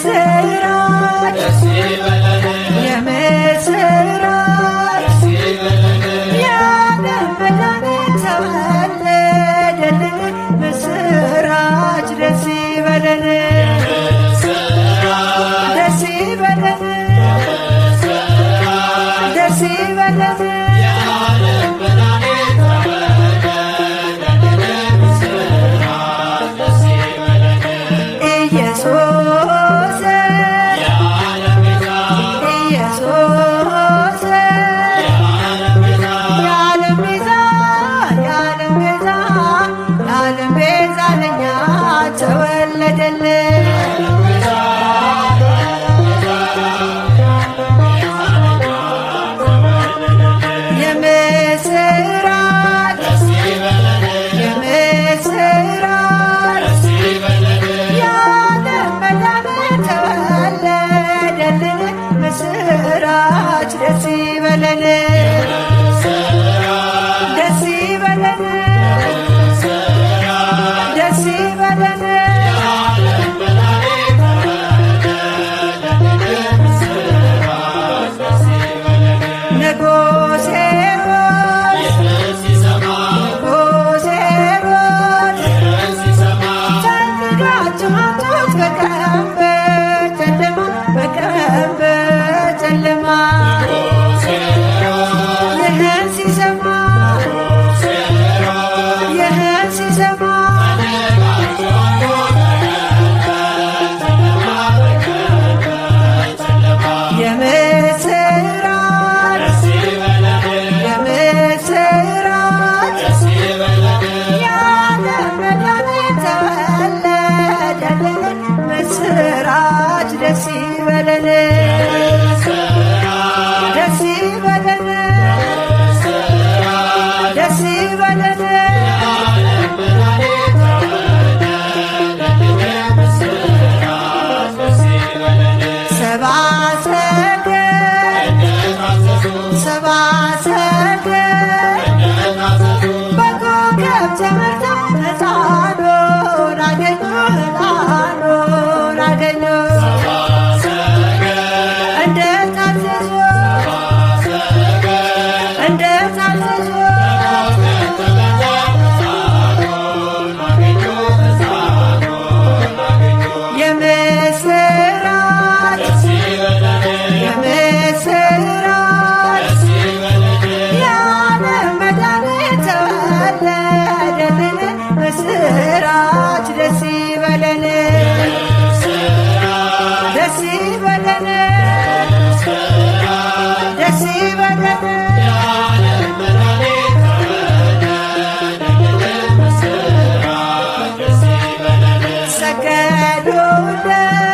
የምስራች የምስራች የዓለም መድኃኒት ተወለደልን። ምስራች ደስ ይበለን፣ ደስ ይበለን፣ ደስ ይበለን። ኢየሱስ ኢየሱስ የዓለም ቤዛ፣ የዓለም ቤዛ፣ የዓለም ቤዛ ለኛ ተወለደልን። የምስራች የምስራች የዓለም መድኃኒት ተወለደልን። ምስራች ደስ ይበለን፣ ደስ ይበለን፣ ደስ ይበለን። ንጉሴ ሆይ፣ ንጉሴ ሆይ፣ ፈልጋችሁ አጡት በቀን በጨለማ፣ በቀን በጨለማ። ይህን ሲሰማ፣ ይህን ሲሰማ የምስራች የምስራች የዓለም መድኃኒት ተወለደልን። ምስራች ደስ ይበለን፣ ደስ ይበለን፣ ደስ ይበለን። ሰብአ ሰገል፣ ሰብአ ሰገል በኮከብ ተመርተው ሕፃኑን አገኙ፣ ሕፃኑን አገኙ። እንደ ታዘዙ፣ እንደ ታዘዙ የምስራች የምስራች የዓለም መድኃኒት ተወለደልን። ምስራች ደስ ይበለን፣ ደስ ይበለን፣ ደስ ይበለን። ሰገዱለት።